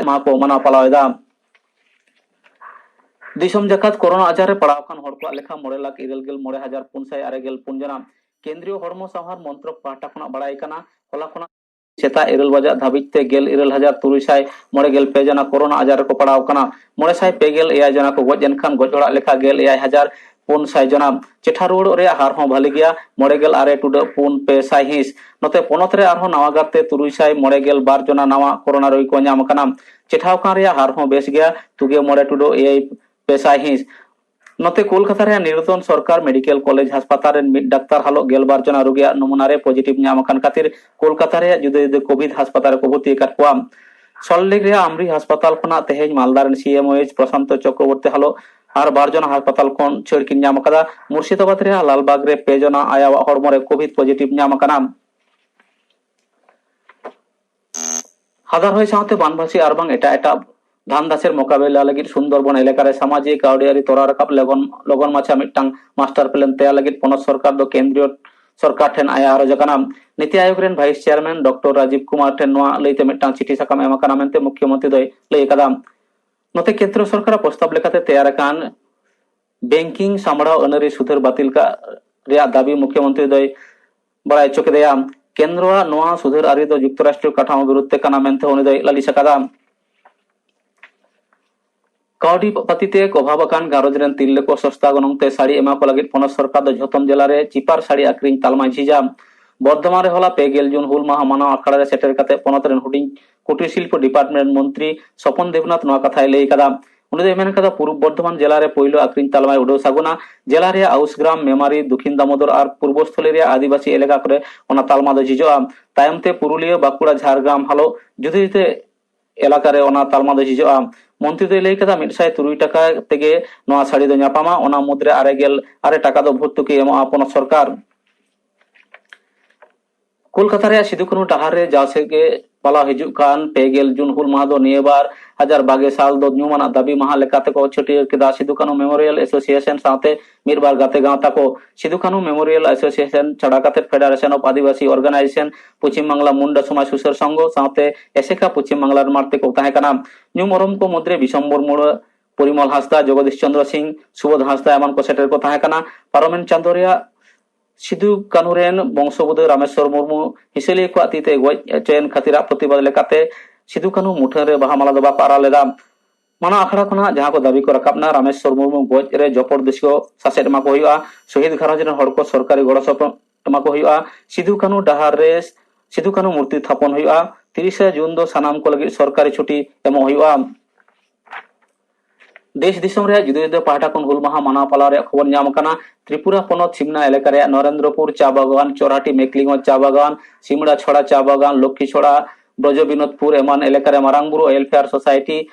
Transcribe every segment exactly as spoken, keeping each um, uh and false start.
ᱢᱟᱦᱟ ᱠᱚ ᱢᱟᱱᱟᱣ ᱯᱟᱞᱟᱣ ᱮᱫᱟ᱾ ᱫᱤᱥᱚᱢ ᱡᱟᱠᱟᱛ ᱠᱳᱨᱳᱱᱟ ᱟᱡᱟᱨ ᱨᱮ ᱯᱟᱲᱟᱣ ᱟᱠᱟᱱ ᱦᱚᱲ ᱠᱚᱣᱟᱜ ᱞᱮᱠᱷᱟ ᱢᱚᱬᱮ ᱞᱟᱠᱷ ᱤᱨᱟᱹᱞ ᱜᱮᱞ ᱢᱚᱬᱮ ᱦᱟᱡᱟᱨ ᱯᱩᱱ ᱥᱟᱭ ᱟᱨᱮ ᱜᱮᱞ ᱯᱩᱱ ᱡᱚᱱᱟ᱾ ᱠᱮᱱᱫᱨᱤᱭᱚ ᱦᱚᱲᱢᱚ ᱥᱟᱶᱟᱨ ᱢᱚᱱᱛᱨᱚᱠ ᱯᱟᱦᱴᱟ ᱠᱷᱚᱱᱟᱜ ᱵᱟᱲᱟᱭ ᱠᱟᱱᱟ, ᱦᱚᱞᱟ ᱠᱷᱚᱱᱟᱜ ᱥᱮᱛᱟᱜ ᱤᱨᱟᱹᱞ ᱵᱟᱡᱟᱜ ᱫᱷᱟᱹᱵᱤᱡ ᱛᱮ ᱜᱮᱞ ᱤᱨᱟᱹᱞ ᱦᱟᱡᱟᱨ ᱛᱩᱨᱩᱭ ᱥᱟᱭ ᱢᱚᱬᱮ ᱜᱮᱞ ᱯᱮ ᱡᱚᱱᱟ ᱠᱳᱨᱳᱱᱟ ᱟᱡᱟᱨ ᱨᱮᱠᱚ ᱯᱟᱲᱟᱣ ᱟᱠᱟᱱᱟ᱾ ᱢᱚᱬᱮ ᱥᱟᱭ ᱯᱮ ᱜᱮᱞ ᱮᱭᱟᱭ ᱡᱚᱱᱟ ᱠᱚ ᱜᱚᱡ ᱮᱱ ᱠᱷᱟᱱ, ᱜᱚᱡ ᱦᱚᱲᱟᱜ ᱞᱮᱠᱷᱟ ᱜᱮᱞ ᱮᱭᱟᱭ ᱦᱟᱡᱟᱨ ᱯᱩᱱ ᱥᱟᱭ ᱡᱚᱱᱟ᱾ ᱪᱮᱴᱷᱟ ᱨᱩᱣᱟᱹᱲᱚᱜ ᱨᱮᱭᱟᱜ ᱦᱟᱨ ᱦᱚᱸ ᱵᱷᱟᱹᱞᱤ ᱜᱮᱭᱟ, ᱢᱚᱬᱮ ᱜᱮᱞ ᱟᱨᱮ ᱴᱩᱰᱟᱹᱜ ᱯᱩᱱ ᱯᱮ ᱥᱟᱭ ᱦᱤᱸᱥ᱾ ᱱᱚᱛᱮ ᱯᱚᱱᱚᱛ ᱨᱮ ᱟᱨᱦᱚᱸ ᱱᱟᱣᱟ ᱜᱟᱨᱛᱮ ᱛᱩᱨᱩᱭ ᱥᱟᱭ ᱢᱚᱬᱮ ᱜᱮᱞ ᱵᱟᱨ ᱡᱚᱱᱟ ᱱᱟᱣᱟ ᱠᱳᱨᱳᱱᱟ ᱨᱳᱜᱤ ᱠᱚ ᱧᱟᱢ ᱟᱠᱟᱱᱟ᱾ ᱪᱮᱴᱷᱟᱣ ᱟᱠᱟᱱ ᱨᱮᱭᱟᱜ ᱦᱟᱨ ᱦᱚᱸ ᱵᱮᱥ ᱜᱮᱭᱟ, ᱛᱩᱜᱮ ᱢᱚᱬᱮ ᱴᱩᱰᱟᱹᱜ ᱮᱭᱟᱭ ᱯᱮ ᱥᱟᱭ ᱦᱤᱸᱥ᱾ ᱱᱚᱛᱮ ᱠᱳᱞᱠᱟᱛᱟ ᱨᱮᱭᱟᱜ ᱱᱤᱨᱩᱛᱚᱱ ᱥᱚᱨᱠᱟᱨ ᱢᱮᱰᱤᱠᱮᱞ ᱠᱚᱞᱮᱡᱽ ᱦᱟᱥᱯᱟᱛᱟᱞ ᱨᱮᱱ ᱢᱤᱫ ᱰᱟᱠᱛᱟᱨ ᱦᱟᱞᱚᱜ ᱜᱮᱞᱵᱟᱨ ᱡᱚᱱᱟ ᱨᱳᱜᱤᱭᱟᱜ ᱱᱚᱢᱩᱱᱟ ᱨᱮ ᱯᱚᱡᱤᱴᱤᱵᱷ ᱧᱟᱢ ᱟᱠᱟᱱ ᱠᱷᱟᱹᱛᱤᱨ ᱠᱳᱞᱠᱟᱛᱟ ᱨᱮᱭᱟᱜ ᱡᱩᱫᱟᱹ ᱡᱩᱫᱟᱹ ᱠᱳᱵᱷᱤᱰ ᱦᱟᱥᱯᱟᱛᱟᱞ ᱨᱮᱠᱚ ᱵᱷᱚᱨᱛᱤ ᱟᱠᱟᱫ ᱠᱚᱣᱟ᱾ ᱥᱚᱞᱴ ᱞᱮᱠ ᱨᱮᱭᱟᱜ ᱟᱢᱨᱤ ᱦᱟᱥᱯᱟᱛᱟᱞ ᱠᱷᱚᱱᱟᱜ ᱛᱮᱦᱮᱧ ᱢᱟᱞᱫᱟ ᱨᱮᱱ ᱥᱤ ᱮᱢ ᱳ ᱮᱭᱤᱪ ᱯᱨᱚᱥᱟᱱᱛᱚ ᱪᱚᱠᱨᱚᱵᱚᱨᱛᱤ ᱦᱟᱞᱚᱜ ᱟᱨ ᱵᱟᱨ ᱡᱚᱱᱟ ᱦᱟᱥᱯᱟᱛᱟᱞ ᱠᱷᱚᱱ ᱪᱷᱟᱹᱲ ᱠᱤᱱ ᱧᱟᱢ ᱟᱠᱟᱫᱟ᱾ ᱢᱩᱨᱥᱤᱫᱟᱵᱟᱫᱽ ᱨᱮᱭᱟᱜ ᱞᱟᱞᱵᱟᱜᱽ ᱨᱮ ᱯᱮ ᱡᱚᱱᱟ ᱟᱭᱟᱣᱟᱜ ᱦᱚᱲᱢᱚ ᱨᱮ ᱠᱳᱵᱷᱤᱰ ᱯᱚᱡᱤᱴᱤᱵᱷ ᱧᱟᱢ ᱟᱠᱟᱱᱟ᱾ ᱦᱟᱫᱟᱨ ᱦᱚᱭ ᱥᱟᱶᱛᱮ ᱵᱟᱱᱵᱷᱟᱥᱤ ᱟᱨ ᱵᱟᱝ ᱮᱴᱟᱜ ᱮᱴᱟᱜ ᱫᱷᱟᱱᱫᱟᱥᱮᱨ ᱢᱚᱠᱟᱵᱤᱞᱟ ᱞᱟᱹᱜᱤᱫ ᱥᱩᱱᱫᱚᱨᱵᱚᱱ ᱮᱞᱟᱠᱟ ᱨᱮ ᱥᱟᱢᱟᱡᱤᱠ ᱠᱟᱹᱣᱰᱤᱟᱹᱨᱤ ᱛᱚᱨᱟᱣ ᱨᱟᱠᱟᱵ ᱞᱚᱜᱚᱱ, ᱞᱚᱜᱚᱱ ᱢᱟᱪᱷᱟ ᱢᱤᱫᱴᱟᱝ ᱢᱟᱥᱴᱟᱨ ᱯᱞᱟᱱ ᱛᱮᱭᱟᱨ ᱞᱟᱹᱜᱤᱫ ᱯᱚᱱᱚᱛ ᱥᱚᱨᱠᱟᱨ ᱫᱚ ᱠᱮᱱᱫᱨᱤᱭᱚ ᱥᱚᱨᱠᱟᱨ ᱴᱷᱮᱱ ᱟᱭᱟᱜ ᱟᱨᱚᱡ ᱟᱠᱟᱱᱟ᱾ ᱱᱤᱛᱤ ᱟᱭᱳᱜᱽ ᱨᱮᱱ vice chairman doctor Rajiv Kumar ᱴᱷᱮᱱ ᱱᱚᱣᱟ ᱞᱟᱹᱭᱛᱮ ᱢᱤᱫᱴᱟᱝ ᱪᱤᱴᱷᱤ ᱥᱟᱠᱟᱢ ᱮᱢ ᱟᱠᱟᱱᱟ ᱢᱮᱱᱛᱮ ᱢᱩᱠᱷᱭᱚᱢᱚᱱᱛᱨᱤ ᱫᱚᱭ ᱞᱟᱹᱭ ᱟᱠᱟᱫᱟ᱾ ᱱᱚᱛᱮ ᱠᱮᱱᱫᱨᱚ ᱥᱚᱨᱠᱟᱨᱟᱜ ᱯᱨᱚᱥᱛᱟᱵ ᱞᱮᱠᱟᱛᱮ ᱛᱮᱭᱟᱨ ᱟᱠᱟᱱ ᱵᱮᱝᱠᱤᱝ ᱥᱟᱢᱵᱲᱟᱣ ᱟᱹᱱᱟᱹᱨᱤ ᱥᱩᱫᱷᱟᱹᱨ ᱵᱟᱹᱛᱤᱞ ᱠᱟᱜ ᱨᱮᱭᱟᱜ ᱫᱟᱹᱵᱤ ᱢᱩᱠᱷᱭᱚᱢᱚᱱᱛᱨᱤ ᱫᱚᱭ ᱵᱟᱲᱟᱭ ᱦᱚᱪᱚ ᱠᱮᱫᱮᱭᱟ᱾ ᱠᱮᱱᱫᱨᱚᱣᱟᱜ ᱱᱚᱣᱟ ᱥᱩᱫᱷᱟᱹᱨ ᱟᱹᱨᱤ ᱫᱚ ᱡᱩᱠᱛᱚᱨᱟᱥᱴᱨᱤᱭᱚ ᱠᱟᱴᱷᱟᱢᱳ ᱵᱤᱨᱩᱫᱷ ᱛᱮ ᱠᱟᱱᱟ ᱢᱮᱱᱛᱮ ᱩᱱᱤ ᱫᱚᱭ ᱞᱟᱹᱞᱤᱥ ᱟᱠᱟᱫᱟ᱾ ᱠᱟᱹᱣᱰᱤ ᱯᱟᱹᱛᱤ ᱛᱮ ᱚᱵᱷᱟᱵ ᱟᱠᱟᱱ ᱜᱷᱟᱨᱚᱸᱡᱽ ᱨᱮᱱ ᱛᱤᱨᱞᱟᱹ ᱠᱚ ᱥᱚᱥᱛᱟ ᱜᱚᱱᱚᱝ ᱛᱮ ᱥᱟᱹᱲᱤ ᱮᱢᱟ ᱠᱚ ᱞᱟᱹᱜᱤᱫ ᱯᱚᱱᱚᱛ ᱥᱚᱨᱠᱟᱨ ᱫᱚ ᱡᱷᱚᱛᱚᱢ ᱡᱮᱞᱟ ᱨᱮ ᱪᱤᱯᱟᱨ ᱥᱟᱹᱲᱤ ᱟᱠᱷᱨᱤᱧ ᱛᱟᱞᱢᱟᱭ ᱡᱷᱤᱡᱟ᱾ ᱵᱚᱨᱫᱷᱚᱢᱟᱱ ᱨᱮ ᱦᱚᱞᱟ ᱯᱮ ᱜᱮᱞ ᱡᱩᱱ ᱦᱩᱞ ᱢᱟᱦᱟ ᱢᱟᱱᱟᱣ ᱟᱠᱷᱲᱟ ᱨᱮ ᱥᱮᱴᱮᱨ ᱠᱟᱛᱮ ᱯᱚᱱᱚᱛ ᱨᱮᱱ ᱦᱩᱰᱤᱧ ᱠᱩᱴᱤᱨ ᱥᱤᱞᱯᱚ ᱰᱤᱯᱟᱨᱴᱢᱮᱱᱴ ᱢᱚᱱᱛᱨᱤ ᱥᱚᱯᱚᱱ ᱫᱮᱵᱽᱱᱟᱛᱷ ᱱᱚᱣᱟ ᱠᱟᱛᱷᱟᱭ ᱞᱟᱹᱭ ᱟᱠᱟᱫᱟ᱾ ᱩᱱᱤ ᱫᱚᱭ ᱢᱮᱱ ᱟᱠᱟᱫᱟ, ᱯᱩᱨᱩᱵ ᱵᱚᱨᱫᱷᱚᱢᱟᱱ ᱡᱮᱞᱟ ᱨᱮ ᱯᱳᱭᱞᱳ ᱟᱠᱷᱨᱤᱧ ᱛᱟᱞᱢᱟᱭ ᱩᱰᱟᱹᱣ ᱥᱟᱹᱜᱩᱱᱟ᱾ ᱡᱮᱞᱟ ᱨᱮᱭᱟᱜ ᱟᱣᱩᱥᱜᱨᱟᱢ, ᱢᱮᱢᱟᱨᱤ, ᱫᱚᱠᱷᱤᱱ ᱫᱟᱢᱳᱫᱚᱨ ᱟᱨ ᱯᱩᱨᱵᱚᱥᱛᱷᱚᱞᱤ ᱨᱮᱭᱟᱜ ᱟᱹᱫᱤᱵᱟᱹᱥᱤ ᱮᱞᱟᱠᱟ ᱠᱚᱨᱮ ᱚᱱᱟ ᱛᱟᱞᱢᱟ ᱫᱚ ᱡᱷᱤᱡᱚᱜᱼᱟ᱾ ᱛᱟᱭᱚᱢ ᱛᱮ ᱯᱩᱨᱩᱞᱤᱭᱟᱹ, ᱵᱟᱸᱠᱩᱲᱟ, ᱡᱷᱟᱲᱜᱨᱟᱢ ᱦᱟᱞᱚᱜ ᱡᱩᱫᱟᱹ ᱡᱩᱫᱟᱹ ᱮᱞᱟᱠᱟ ᱨᱮ ᱚᱱᱟ ᱛᱟᱞᱢᱟ ᱫᱚ ᱡᱷᱤᱡᱚᱜᱼᱟ᱾ ᱢᱚᱱᱛᱨᱤ ᱫᱚᱭ ᱞᱟᱹᱭ ᱠᱟᱫᱟ, ᱢᱤᱫ ᱥᱟᱭ ᱛᱩᱨᱩᱭ ᱴᱟᱠᱟ ᱛᱮᱜᱮ ᱱᱚᱣᱟ ᱥᱟᱹᱲᱤ ᱫᱚ ᱧᱟᱯᱟᱢᱟ᱾ ᱚᱱᱟ ᱢᱩᱫᱽᱨᱮ ᱟᱨᱮ ᱜᱮᱞ ᱟᱨᱮ ᱴᱟᱠᱟ ᱫᱚ ᱵᱷᱚᱨᱛᱩᱠᱤ ᱮᱢᱚᱜᱼᱟ ᱯᱚᱱᱚᱛ ᱥᱚᱨᱠᱟᱨ᱾ ᱠᱳᱞᱠᱟᱛᱟ ᱨᱮᱭᱟᱜ ᱥᱤᱫᱩ ᱠᱟᱹᱱᱦᱩ ᱰᱟᱦᱟᱨ ᱨᱮ ᱡᱟᱣ ᱥᱮᱫ ᱜᱮ ᱯᱟᱞᱟᱣ ᱦᱤᱡᱩᱜ ᱠᱟᱱ ᱯᱮ ᱜᱮᱞ ᱡᱩᱱ ᱦᱩᱞ ᱢᱟᱦᱟ ᱫᱚ ᱱᱤᱭᱟᱹ ᱵᱟᱨ ᱦᱟᱡᱟᱨ ᱵᱟᱜᱮ ᱥᱟᱞ ᱫᱚ ᱧᱩᱢᱟᱱᱟᱜ ᱫᱟᱹᱵᱤ ᱢᱟᱦᱟ ᱞᱮᱠᱟᱛᱮ ᱠᱚ ᱪᱷᱟᱹᱴᱭᱟᱹᱨ ᱠᱮᱫᱟ᱾ ᱥᱤᱫᱩ ᱠᱟᱹᱱᱦᱩ ᱢᱮᱢᱳᱨᱤᱭᱟᱞ ᱮᱥᱳᱥᱤᱭᱮᱥᱚᱱ ᱥᱟᱶᱛᱮ ᱢᱤᱫ ᱵᱟᱨ ᱜᱟᱛᱮ ᱜᱟᱶᱛᱟ ᱠᱚ᱾ ᱥᱤᱫᱩ ᱠᱟᱹᱱᱦᱩ ᱢᱮᱢᱳᱨᱤᱭᱟᱞ ᱮᱥᱳᱥᱤᱭᱮᱥᱚᱱ ᱪᱷᱟᱰᱟ ᱠᱟᱛᱮ federation of Adivasi organisation, Paschim Bangla Munda ᱥᱚᱢᱟᱡᱽ ᱥᱩᱥᱟᱹᱨ ᱥᱚᱝᱜᱷᱚ ᱥᱟᱶᱛᱮ ᱮᱥᱮᱠᱟ ᱯᱚᱪᱷᱤᱢ ᱵᱟᱝᱞᱟ ᱨᱮᱱ ᱢᱟᱲᱛᱮ ᱠᱚ ᱛᱟᱦᱮᱸ ᱠᱟᱱᱟ᱾ ᱧᱩᱢ ᱩᱨᱩᱢ ᱠᱚ ᱢᱩᱫᱽᱨᱮ ᱵᱤᱥᱚᱢᱵᱚᱨ ᱢᱩᱲᱟᱹ, ᱯᱚᱨᱤᱢᱚᱞ ᱦᱟᱸᱥᱫᱟ, ᱡᱚᱜᱚᱫᱤᱥ ᱪᱚᱸᱫᱽᱨᱚ ᱥᱤᱝ, ᱥᱩᱵᱳᱫᱷ ᱦᱟᱸᱥᱫᱟ ᱮᱢᱟᱱ ᱠᱚ ᱥᱮᱴᱮᱨ ᱠᱚ ᱛᱟᱦᱮᱸ ᱠᱟᱱᱟ᱾ ᱯᱟᱨᱚᱢᱮᱱ ᱪᱟᱸᱫᱳ ᱨᱮᱭᱟᱜ ᱥᱤᱫᱩ ᱠᱟᱹᱱᱦᱩ ᱨᱮᱱ ᱵᱚᱝᱥᱚ ᱵᱩᱫᱷ ᱨᱟᱢᱮᱥᱣᱚᱨ ᱢᱩᱨᱢᱩ ᱦᱤᱥᱟᱹᱞᱤᱭᱟᱹ ᱠᱚᱣᱟᱜ ᱛᱤ ᱛᱮ ᱜᱚᱡ ᱦᱚᱪᱚᱭᱮᱱ ᱠᱷᱟᱹᱛᱤᱨᱟᱜ ᱯᱨᱚᱛᱤᱵᱟᱫ ᱞᱮᱠᱟᱛᱮ ᱥᱤᱫᱩ ᱠᱟᱹᱱᱦᱩ ᱢᱩᱴᱷᱟᱹᱱ ᱨᱮ ᱵᱟᱦᱟ ᱢᱟᱞᱟ ᱫᱚ ᱵᱟᱠᱚ ᱟᱨᱟᱣ ᱞᱮᱫᱟ᱾ ᱢᱟᱱᱟ ᱟᱠᱷᱲᱟ ᱠᱷᱚᱱᱟᱜ ᱡᱟᱦᱟᱸ ᱠᱚ ᱫᱟᱹᱵᱤ ᱠᱚ ᱨᱟᱠᱟᱵ ᱮᱱᱟ, ᱨᱟᱢᱮᱥᱣᱚᱨ ᱢᱩᱨᱢᱩ ᱜᱚᱡ ᱨᱮ ᱡᱚᱯᱚᱲ ᱫᱤᱥ ᱠᱚ ᱥᱟᱥᱮᱛ ᱮᱢᱟ ᱠᱚ ᱦᱩᱭᱩᱜᱼᱟ, ᱥᱚᱦᱤᱫ ᱜᱷᱟᱨᱚᱸᱡᱽ ᱨᱮᱱ ᱦᱚᱲ ᱠᱚ ᱥᱚᱨᱠᱟᱨᱤ ᱜᱚᱲᱚ ᱥᱚᱯᱚᱦᱚᱫ ᱮᱢᱟ ᱠᱚ ᱦᱩᱭᱩᱜᱼᱟ, ᱥᱤᱫᱩ ᱠᱟᱹᱱᱦᱩ ᱰᱟᱦᱟᱨ ᱨᱮ ᱥᱤᱫᱩ ᱠᱟᱹᱱᱦᱩ ᱢᱩᱨᱛᱤ ᱛᱷᱟᱯᱚᱱ ᱦᱩᱭᱩᱜᱼᱟ, ᱛᱤᱨᱤᱥᱟ ᱡᱩᱱ ᱫᱚ ᱥᱟᱱᱟᱢ ᱠᱚ ᱞᱟᱹᱜᱤᱫ ᱥᱚᱨᱠᱟᱨᱤ ᱪᱷᱩᱴᱤ ᱮᱢᱚᱜ ᱦᱩᱭᱩᱜᱼᱟ᱾ ᱫᱮᱥ ᱫᱤᱥᱚᱢ ᱨᱮᱭᱟᱜ ᱡᱩᱫᱟᱹ ᱡᱩᱫᱟᱹ ᱯᱟᱦᱴᱟ ᱠᱷᱚᱱ ᱦᱩᱞ ᱢᱟᱦᱟ ᱢᱟᱱᱟᱣ ᱯᱟᱞᱟᱣ ᱨᱮᱭᱟᱜ ᱠᱷᱚᱵᱚᱨ ᱧᱟᱢ ᱟᱠᱟᱱᱟ᱾ ᱛᱨᱤᱯᱩᱨᱟ ᱯᱚᱱᱚᱛ ᱥᱤᱢᱱᱟ ᱮᱞᱟᱠᱟ ᱨᱮᱭᱟᱜ ᱱᱚᱨᱮᱱᱫᱨᱚᱯᱩᱨ ᱪᱟ ᱵᱟᱜᱟᱱ, ᱪᱚᱨᱦᱟᱴᱤ ᱢᱮᱠᱞᱤᱜᱚᱸᱡᱽ ᱪᱟ ᱵᱟᱜᱟᱱ, ᱥᱤᱢᱲᱟ ᱪᱷᱚᱲᱟ ᱪᱟ ᱵᱟᱜᱟᱱ, ᱞᱚᱠᱠᱷᱤ ᱪᱷᱚᱲᱟ, ᱵᱨᱚᱡᱚ ᱵᱤᱱᱳᱫᱽᱯᱩᱨ ᱮᱢᱟᱱ ᱮᱞᱟᱠᱟ ᱨᱮ ᱢᱟᱨᱟᱝ ᱵᱩᱨᱩ ᱳᱭᱮᱞᱯᱷᱮᱭᱟᱨ ᱥᱳᱥᱟᱭᱴᱤ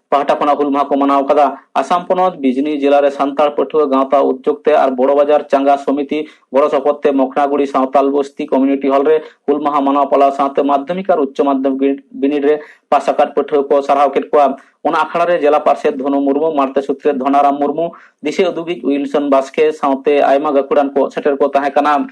ᱯᱟᱦᱴᱟ ᱠᱷᱚᱱᱟᱜ ᱦᱩᱞ ᱢᱟᱦᱟ ᱠᱚ ᱢᱟᱱᱟᱣ ᱟᱠᱟᱫᱟ᱾ ᱟᱥᱟᱢ ᱯᱚᱱᱚᱛ ᱵᱤᱡᱽᱱᱤ ᱡᱮᱞᱟ ᱨᱮ ᱥᱟᱱᱛᱟᱲ ᱯᱟᱹᱴᱷᱩᱣᱟᱹ ᱜᱟᱶᱛᱟ ᱩᱫᱽᱡᱳᱜᱽ ᱛᱮ ᱟᱨ ᱵᱚᱲᱚ ᱵᱟᱡᱟᱨ ᱪᱟᱸᱜᱟ ᱥᱚᱢᱤᱛᱤ ᱜᱚᱲᱚ ᱥᱚᱯᱚᱦᱚᱫ ᱛᱮ ᱢᱚᱠᱷᱱᱟᱜᱩᱲᱤ ᱥᱟᱶᱛᱟᱞ ᱵᱚᱥᱛᱤ ᱠᱚᱢᱤᱭᱩᱱᱤᱴᱤ ᱦᱚᱞ ᱨᱮ ᱦᱩᱞ ᱢᱟᱦᱟ ᱢᱟᱱᱟᱣ ᱯᱟᱞᱟᱣ ᱥᱟᱶᱛᱮ ᱢᱟᱫᱽᱫᱷᱚᱢᱤᱠ ᱟᱨ ᱩᱪᱪᱚ ᱢᱟᱫᱽᱫᱷᱚᱢᱤᱠ ᱵᱤᱱᱤᱰ ᱨᱮ ᱯᱟᱥ ᱟᱠᱟᱫ ᱯᱟᱹᱴᱷᱩᱣᱟᱹ ᱠᱚ ᱥᱟᱨᱦᱟᱣ ᱠᱮᱫ ᱠᱚᱣᱟ᱾ ᱚᱱᱟ ᱟᱠᱷᱲᱟ ᱨᱮ ᱡᱮᱞᱟ ᱯᱟᱨᱥᱮᱛ ᱫᱷᱚᱱᱩ ᱢᱩᱨᱢᱩ, ᱢᱟᱲᱛᱮ ᱥᱩᱛᱨᱮᱛ ᱫᱷᱚᱱᱟᱨᱟᱢ ᱢᱩᱨᱢᱩ, ᱫᱤᱥᱟᱹ ᱩᱫᱩᱜᱤᱡ ᱩᱭᱤᱞᱥᱚᱱ ᱵᱟᱥᱠᱮ ᱥᱟᱶᱛᱮ ᱟᱭᱢᱟ ᱜᱟᱹᱠᱷᱩᱲᱟᱱ ᱠᱚ ᱥᱮᱴᱮᱨ ᱠᱚ ᱛᱟᱦᱮᱸ ᱠᱟᱱᱟ᱾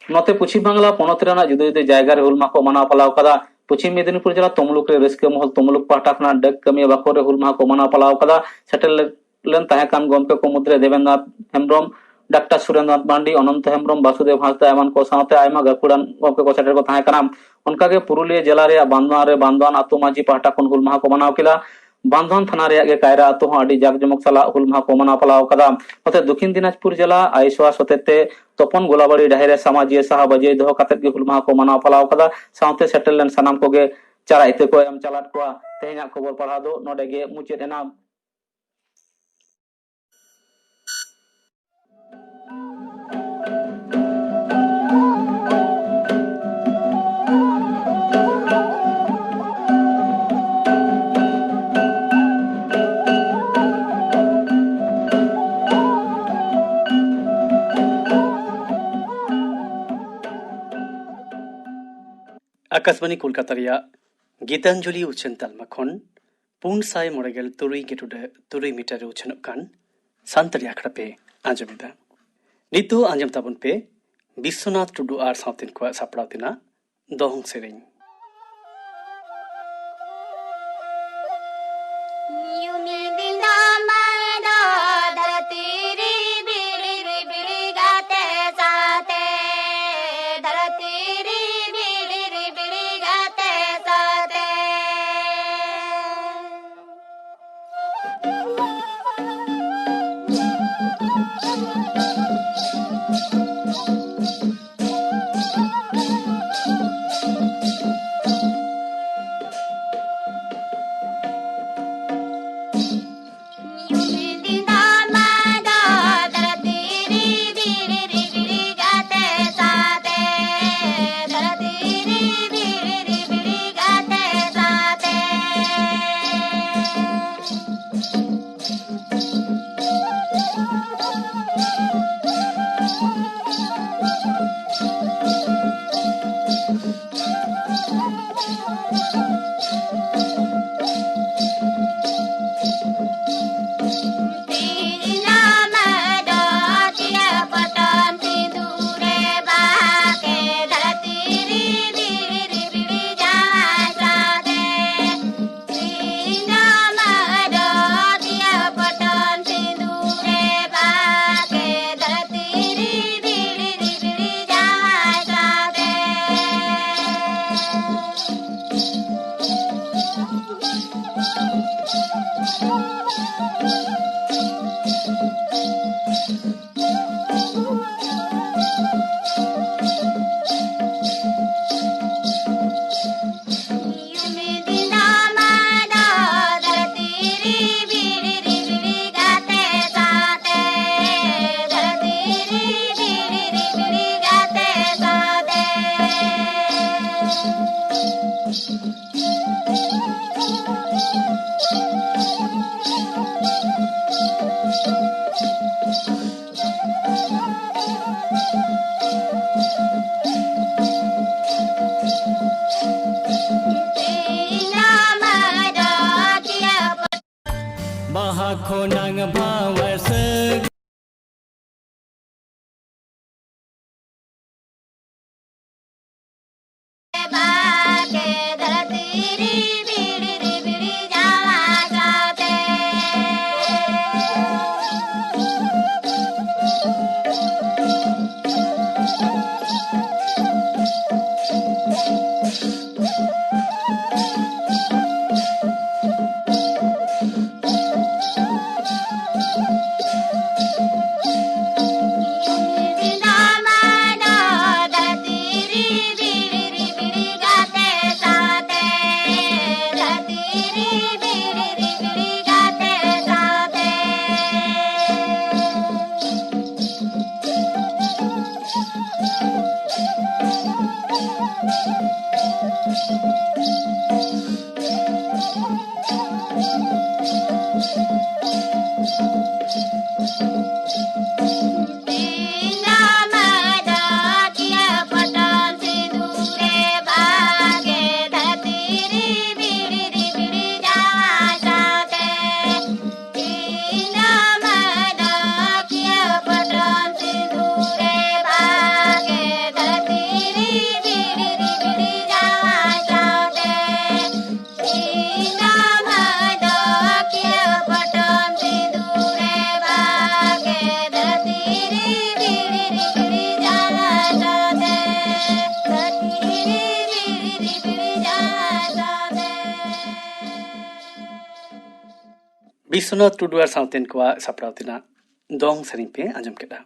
ᱱᱚᱛᱮ ᱯᱚᱪᱷᱤᱢ ᱵᱟᱝᱞᱟ ᱯᱚᱱᱚᱛ ᱨᱮᱱᱟᱜ ᱡᱩᱫᱟᱹ ᱡᱩᱫᱟᱹ ᱡᱟᱭᱜᱟ ᱨᱮ ᱦᱩᱞ ᱢᱟᱦᱟ ᱠᱚ ᱢᱟᱱᱟᱣ ᱯᱟᱞᱟᱣ ᱠᱟᱫᱟ᱾ ᱯᱚᱪᱷᱤᱢ ᱢᱮᱫᱤᱱᱤᱯᱩᱨ ᱡᱮᱞᱟ ᱛᱚᱢᱞᱩᱠ ᱨᱮ ᱨᱟᱹᱥᱠᱟᱹ ᱢᱚᱦᱚᱞ ᱛᱚᱢᱞᱩᱠ ᱯᱟᱦᱴᱟ ᱠᱷᱚᱱᱟᱜ ᱰᱟᱹᱠ ᱠᱟᱹᱢᱤᱭᱟᱹ ᱵᱟᱠᱷᱳᱞ ᱨᱮ ᱦᱩᱞ ᱢᱟᱦᱟ ᱠᱚ ᱢᱟᱱᱟᱣ ᱯᱟᱞᱟᱣ ᱠᱟᱫᱟ᱾ ᱥᱮᱴᱮᱨ ᱞᱮ-, ᱞᱮᱱ ᱛᱟᱦᱮᱸ ᱠᱟᱱ ᱜᱚᱢᱠᱮ ᱠᱚ ᱢᱩᱫᱽᱨᱮ ᱫᱮᱵᱮᱱᱫᱨᱚᱱᱟᱛᱷ ᱦᱮᱢᱵᱨᱚᱢ, ᱰᱟᱠᱛᱟᱨ ᱥᱩᱨᱮᱱᱫᱨᱚᱱᱟᱛᱷ ᱢᱟᱱᱰᱤ, ᱚᱱᱚᱱᱛᱚ ᱦᱮᱢᱵᱨᱚᱢ, ᱵᱟᱥᱩᱫᱮᱵ ᱦᱟᱸᱥᱫᱟ ᱮᱢᱟᱱ ᱠᱚ ᱥᱟᱶᱛᱮ ᱟᱭᱢᱟ ᱜᱟᱹᱠᱷᱩᱲᱟᱱ ᱜᱚᱢᱠᱮ ᱠᱚ ᱥᱮᱴᱮᱨ ᱠᱚ ᱛᱟᱦᱮᱸ ᱠᱟᱱᱟ᱾ ᱚᱱᱠᱟᱜᱮ ᱯᱩᱨᱩᱞᱤᱭᱟᱹ ᱡᱮᱞᱟ ᱨᱮᱭᱟᱜ ᱵᱟᱱᱫᱣᱟᱱ ᱨᱮ ᱵᱟᱱᱫᱣᱟᱱ ᱟᱹᱛᱩ ᱢᱟᱹᱡᱷᱤ ᱯᱟᱦᱴᱟ ᱠᱷᱚᱱ ᱦᱩᱞ ᱢᱟᱦᱟ ᱠᱚ ᱢᱟᱱᱟᱣ ᱠᱮᱫᱟ᱾ ᱵᱟᱱᱫᱣᱟᱱ ᱛᱷᱟᱱᱟ ᱨᱮᱭᱟᱜ ᱜᱮ ᱠᱟᱭᱨᱟ ᱟᱹᱛᱩ ᱦᱚᱸ ᱟᱹᱰᱤ ᱡᱟᱠ ᱡᱚᱢᱚᱠ ᱥᱟᱞᱟᱜ ᱦᱩᱞ ᱢᱟᱦᱟ ᱠᱚ ᱢᱟᱱᱟᱣ ᱯᱟᱞᱟᱣ ᱠᱟᱫᱟ᱾ ᱱᱚᱛᱮ ᱫᱚᱠᱷᱤᱱ ᱫᱤᱱᱟᱡᱽᱯᱩᱨ ᱡᱮᱞᱟ ᱟᱭᱥᱣᱟᱥ ᱦᱚᱛᱮᱛᱮ ᱛᱚᱯᱚᱱ ᱜᱳᱞᱟᱵᱟᱲᱤ ᱰᱟᱹᱦᱤ ᱨᱮ ᱥᱟᱢᱟᱡᱤᱭᱟᱹ ᱥᱟᱦᱟ ᱵᱟᱹᱡᱟᱹᱭ ᱫᱚᱦᱚ ᱠᱟᱛᱮᱫ ᱜᱮ ᱦᱩᱞ ᱢᱟᱦᱟ ᱠᱚ ᱢᱟᱱᱟᱣ ᱯᱟᱞᱟᱣ ᱠᱟᱫᱟ᱾ ᱥᱟᱶᱛᱮ ᱥᱮᱴᱮᱨ ᱞᱮᱱ ᱥᱟᱱᱟᱢ ᱠᱚᱜᱮ ᱪᱟᱨᱟ ᱤᱛᱟᱹ ᱠᱚ ᱮᱢ ᱪᱟᱞᱟᱫ ᱠᱚᱣᱟ᱾ ᱛᱮᱦᱮᱧᱟᱜ ᱠᱷᱚᱵᱚᱨ ᱯᱟᱲᱦᱟᱣ ᱫᱚ ᱱᱚᱰᱮ ᱜᱮ ᱢᱩᱪᱟᱹᱫ ᱮᱱᱟ᱾ ᱟᱠᱟᱥᱵᱟᱱᱤ ᱠᱳᱞᱠᱟᱛᱟ ᱨᱮᱭᱟᱜ ᱜᱤᱛᱟᱧᱡᱚᱞᱤ ᱩᱪᱷᱟᱹᱱ ᱛᱟᱞᱢᱟ ᱠᱷᱚᱱ ᱯᱩᱱ ᱥᱟᱭ ᱢᱚᱬᱮ ᱜᱮᱞ ᱛᱩᱨᱩᱭ ᱜᱮᱴᱩᱰᱟᱹ ᱛᱩᱨᱩᱭ ᱢᱤᱴᱟᱨ ᱨᱮ ᱩᱪᱷᱟᱹᱱᱚᱜ ᱠᱟᱱ ᱥᱟᱱᱛᱟᱲᱤ ᱟᱠᱷᱲᱟ ᱯᱮ ᱟᱸᱡᱚᱢᱮᱫᱟ᱾ ᱱᱤᱛᱚᱜ ᱟᱸᱡᱚᱢ ᱛᱟᱵᱚᱱ ᱯᱮ ᱵᱤᱥᱥᱚᱱᱟᱛᱷ ᱴᱩᱰᱩ ᱟᱨ ᱥᱟᱶᱛᱮᱱ ᱠᱚᱣᱟᱜ ᱥᱟᱯᱲᱟᱣ ᱛᱮᱱᱟᱜ ᱫᱚᱝ ᱥᱮᱨᱮᱧ᱾ ᱧᱩᱢᱤᱫᱤᱧ ᱫᱚ ᱢᱟᱭ ᱫᱚ ᱫᱷᱟᱹᱨᱛᱤ ᱨᱮ ᱵᱤᱲᱤ ᱨᱮ ᱵᱤᱲᱤ ᱜᱟᱛᱮ ᱥᱟᱶᱛᱮ, ᱫᱷᱟᱹᱨᱛᱤ ᱨᱮ ᱵᱤᱲᱤ ᱨᱮ ᱵᱤᱲᱤ ᱜᱟᱛᱮ ᱥᱟᱶᱛᱮ᱾ ᱵᱟᱦᱟ ᱠᱷᱚᱱᱟᱝ ᱵᱷᱟᱣ ᱥᱟᱹᱜᱟᱹᱭ᱾ ᱵᱤᱥᱥᱚᱱᱟᱛᱷ ᱴᱩᱰᱩ ᱟᱨ ᱥᱟᱶᱛᱮᱱ ᱠᱚᱣᱟᱜ ᱥᱟᱯᱲᱟᱣ ᱛᱮᱱᱟᱜ ᱫᱚᱝ ᱥᱮᱨᱮᱧ ᱯᱮ ᱟᱸᱡᱚᱢ ᱠᱮᱫᱟ᱾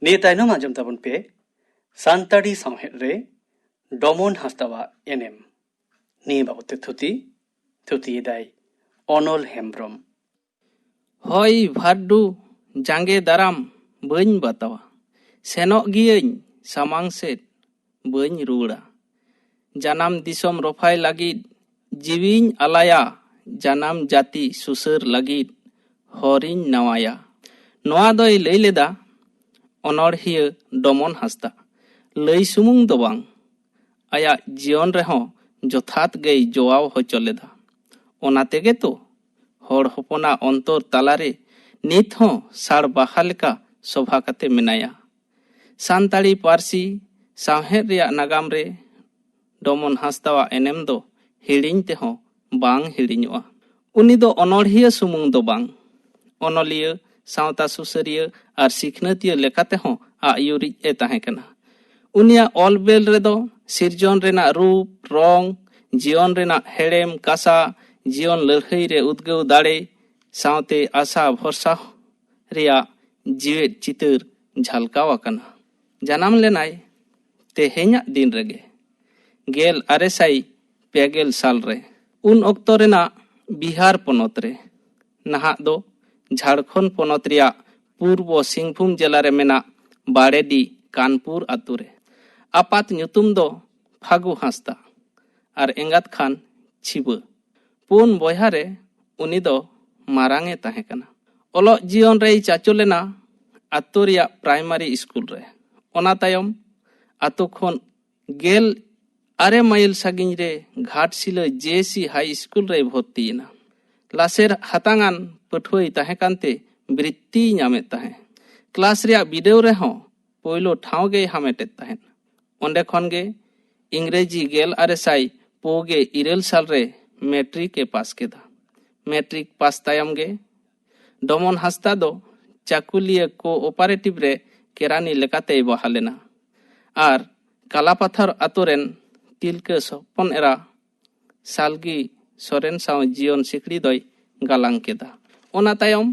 ᱱᱤᱭᱟᱹ ᱛᱟᱭᱱᱚᱢ ᱟᱸᱡᱚᱢ ᱛᱟᱵᱚᱱ ᱯᱮ ᱥᱟᱱᱛᱟᱲᱤ ᱥᱟᱶᱦᱮᱫ ᱨᱮ ᱰᱚᱢᱚᱱ ᱦᱟᱸᱥᱫᱟᱣᱟᱜ ᱮᱱᱮᱢ᱾ ᱱᱤᱭᱟᱹ ᱵᱟᱵᱚᱛ ᱛᱮ ᱛᱷᱩᱛᱤ, ᱛᱷᱩᱛᱤᱭᱮᱫᱟᱭ ᱚᱱᱚᱞ ᱦᱮᱢᱵᱽᱨᱚᱢ᱾ ᱦᱚᱭ ᱵᱷᱟᱨᱰᱩ ᱡᱟᱸᱜᱮ ᱫᱟᱨᱟᱢ ᱵᱟᱹᱧ ᱵᱟᱛᱟᱣᱟ, ᱥᱮᱱᱚᱜ ᱜᱤᱭᱟᱹᱧ ᱥᱟᱢᱟᱝ ᱥᱮᱫ ᱵᱟᱹᱧ ᱨᱩᱣᱟᱹᱲᱟ᱾ ᱡᱟᱱᱟᱢ ᱫᱤᱥᱚᱢ ᱨᱚᱯᱷᱟᱭ ᱞᱟᱹᱜᱤᱫ ᱡᱤᱣᱤᱧ ᱟᱞᱟᱭᱟ, ᱡᱟᱱᱟᱢ ᱡᱟᱹᱛᱤ ᱥᱩᱥᱟᱹᱨ ᱞᱟᱹᱜᱤᱫ ᱦᱚᱨᱤᱧ ᱱᱟᱣᱟᱭᱟ᱾ ᱱᱚᱣᱟ ᱫᱚᱭ ᱞᱟᱹᱭ ᱞᱮᱫᱟ ᱚᱱᱚᱬᱦᱤᱭᱟᱹ ᱰᱚᱢᱚᱱ ᱦᱟᱸᱥᱫᱟ᱾ ᱞᱟᱹᱭ ᱥᱩᱢᱩᱝ ᱫᱚ ᱵᱟᱝ, ᱟᱭᱟᱜ ᱡᱤᱭᱚᱱ ᱨᱮᱦᱚᱸ ᱡᱚᱛᱷᱟᱛ ᱜᱮᱭ ᱡᱚᱣᱟᱣ ᱦᱚᱪᱚ ᱞᱮᱫᱟ᱾ ᱚᱱᱟ ᱛᱮᱜᱮ ᱛᱚ ᱦᱚᱲ ᱦᱚᱯᱚᱱᱟᱜ ᱚᱱᱛᱚᱨ ᱛᱟᱞᱟᱨᱮ ᱱᱤᱛ ᱦᱚᱸ ᱥᱟᱲ ᱵᱟᱦᱟ ᱞᱮᱠᱟ ᱥᱚᱵᱷᱟ ᱠᱟᱛᱮ ᱢᱮᱱᱟᱭᱟ᱾ ᱥᱟᱱᱛᱟᱲᱤ ᱯᱟᱹᱨᱥᱤ ᱥᱟᱶᱦᱮᱫ ᱨᱮᱭᱟᱜ ᱱᱟᱜᱟᱢ ᱨᱮ ᱰᱚᱢᱚᱱ ᱦᱟᱸᱥᱫᱟᱣᱟᱜ ᱮᱱᱮᱢ ᱫᱚ ᱦᱤᱲᱤᱧ ᱛᱮᱦᱚᱸ ᱵᱟᱝ ᱦᱤᱲᱤᱧᱚᱜᱼᱟ᱾ ᱩᱱᱤ ᱫᱚ ᱚᱱᱚᱬᱦᱤᱭᱟᱹ ᱥᱩᱢᱩᱝ ᱫᱚ ᱵᱟᱝ, ᱚᱱᱚᱞᱤᱭᱟᱹ, ᱥᱟᱶᱛᱟ ᱥᱩᱥᱟᱹᱨᱤᱭᱟᱹ ᱟᱨ ᱥᱤᱠᱷᱱᱟᱹᱛᱤᱭᱟᱹ ᱞᱮᱠᱟ ᱛᱮᱦᱚᱸ ᱟᱜ ᱟᱹᱭᱩᱨᱤᱡ ᱮ ᱛᱟᱦᱮᱸ ᱠᱟᱱᱟ᱾ ᱩᱱᱤᱭᱟᱜ ᱚᱞ ᱵᱮᱞ ᱨᱮᱫᱚ ᱥᱤᱨᱡᱚᱱ ᱨᱮᱱᱟᱜ ᱨᱩᱯ, ᱨᱚᱝ, ᱡᱤᱭᱚᱱ ᱨᱮᱱᱟᱜ ᱦᱮᱲᱮᱢ ᱠᱟᱥᱟ, ᱡᱤᱭᱚᱱ ᱞᱟᱹᱲᱦᱟᱹᱭ ᱨᱮ ᱩᱫᱽᱜᱟᱹᱣ ᱫᱟᱲᱮ, ᱥᱟᱶᱛᱮ ᱟᱥᱟ ᱵᱷᱚᱨᱥᱟ ᱨᱮᱭᱟᱜ ᱡᱤᱣᱮᱫ ᱪᱤᱛᱟᱹᱨ ᱡᱷᱟᱞᱠᱟᱣ ᱟᱠᱟᱱᱟ᱾ ᱡᱟᱱᱟᱢ ᱞᱮᱱᱟᱭ ᱛᱮᱦᱮᱧᱟᱜ ᱫᱤᱱ ᱨᱮᱜᱮ, ᱜᱮᱞ ᱟᱨᱮ ᱥᱟᱭ ᱯᱮ ᱜᱮᱞ ᱥᱟᱞ ᱨᱮ᱾ ᱩᱱ ᱚᱠᱛᱚ ᱨᱮᱱᱟᱜ ᱵᱤᱦᱟᱨ ᱯᱚᱱᱚᱛ ᱨᱮ, ᱱᱟᱦᱟᱜ ᱫᱚ ᱡᱷᱟᱲᱠᱷᱚᱸᱰ ᱯᱚᱱᱚᱛ ᱨᱮᱭᱟᱜ ᱯᱩᱨᱵᱚ ᱥᱤᱝᱵᱷᱩᱢ ᱡᱮᱞᱟ ᱨᱮ ᱢᱮᱱᱟᱜ ᱵᱟᱲᱮᱰᱤ ᱠᱟᱱᱯᱩᱨ ᱟᱛᱳ ᱨᱮ᱾ ᱟᱯᱟᱛ ᱧᱩᱛᱩᱢ ᱫᱚ ᱯᱷᱟᱹᱜᱩ ᱦᱟᱸᱥᱫᱟ ᱟᱨ ᱮᱸᱜᱟᱛ ᱠᱷᱟᱱ ᱪᱷᱤᱵᱟᱹ᱾ ᱯᱩᱱ ᱵᱚᱭᱦᱟ ᱨᱮ ᱩᱱᱤ ᱫᱚ ᱢᱟᱨᱟᱝ ᱮ ᱛᱟᱦᱮᱸ ᱠᱟᱱᱟ᱾ ᱚᱞᱚᱜ ᱡᱤᱭᱚᱱ ᱨᱮᱭ ᱪᱟᱪᱳ ᱞᱮᱱᱟ ᱟᱛᱳ ᱨᱮᱭᱟᱜ ᱯᱨᱟᱭᱢᱟᱨᱤ ᱥᱠᱩᱞ ᱨᱮ᱾ ᱚᱱᱟ ᱛᱟᱭᱚᱢ ᱟᱛᱳ ᱠᱷᱚᱱ ᱜᱮᱞ ᱟᱨᱮ ᱢᱟᱭᱤᱞ ᱥᱟᱺᱜᱤᱧ ᱨᱮ ᱜᱷᱟᱴᱥᱤᱞᱟᱹ ᱡᱮ ᱥᱤ ᱦᱟᱭ ᱥᱠᱩᱞ ᱨᱮᱭ ᱵᱷᱚᱨᱛᱤᱭᱮᱱᱟ᱾ ᱞᱟᱥᱮᱨ ᱦᱟᱛᱟᱝᱟᱱ ᱯᱟᱹᱴᱷᱩᱣᱟᱹᱭ ᱛᱟᱦᱮᱸ ᱠᱟᱱᱛᱮ ᱵᱨᱤᱛᱛᱤᱭ ᱧᱟᱢᱮᱫ ᱛᱟᱦᱮᱸ᱾ ᱠᱞᱟᱥ ᱨᱮᱭᱟᱜ ᱵᱤᱰᱟᱹᱣ ᱨᱮᱦᱚᱸ ᱯᱳᱭᱞᱳ ᱴᱷᱟᱶ ᱜᱮᱭ ᱦᱟᱢᱮᱴᱮᱫ ᱛᱟᱦᱮᱸᱫ᱾ ᱚᱸᱰᱮ ᱠᱷᱚᱱ ᱜᱮ ᱤᱝᱨᱮᱡᱤ ᱜᱮᱞ ᱟᱨᱮ ᱥᱟᱭ ᱯᱩᱜᱮ ᱤᱨᱟᱹᱞ ᱥᱟᱞ ᱨᱮ ᱢᱮᱴᱨᱤᱠ ᱮ ᱯᱟᱥ ᱠᱮᱫᱟ᱾ ᱢᱮᱴᱨᱤᱠ ᱯᱟᱥ ᱛᱟᱭᱚᱢ ᱜᱮ ᱰᱚᱢᱚᱱ ᱦᱟᱸᱥᱫᱟ ᱫᱚ ᱪᱟᱠᱩᱞᱤᱭᱟᱹ ᱠᱳᱚᱯᱟᱨᱮᱴᱤᱵᱷ ᱨᱮ ᱠᱮᱨᱟᱱᱤ ᱞᱮᱠᱟᱛᱮᱭ ᱵᱟᱦᱟᱞ ᱮᱱᱟ ᱟᱨ ᱠᱟᱞᱟᱯᱟᱛᱷᱚᱨ ᱟᱛᱳ ᱨᱮᱱ ᱛᱤᱞᱠᱟᱹ ᱦᱚᱯᱚᱱ ᱮᱨᱟ ᱥᱟᱞᱜᱤ ᱥᱚᱨᱮᱱ ᱥᱟᱶ ᱡᱤᱭᱚᱱ ᱥᱤᱠᱲᱤ ᱫᱚᱭ ᱜᱟᱞᱟᱝ ᱠᱮᱫᱟ᱾ ᱚᱱᱟ ᱛᱟᱭᱚᱢ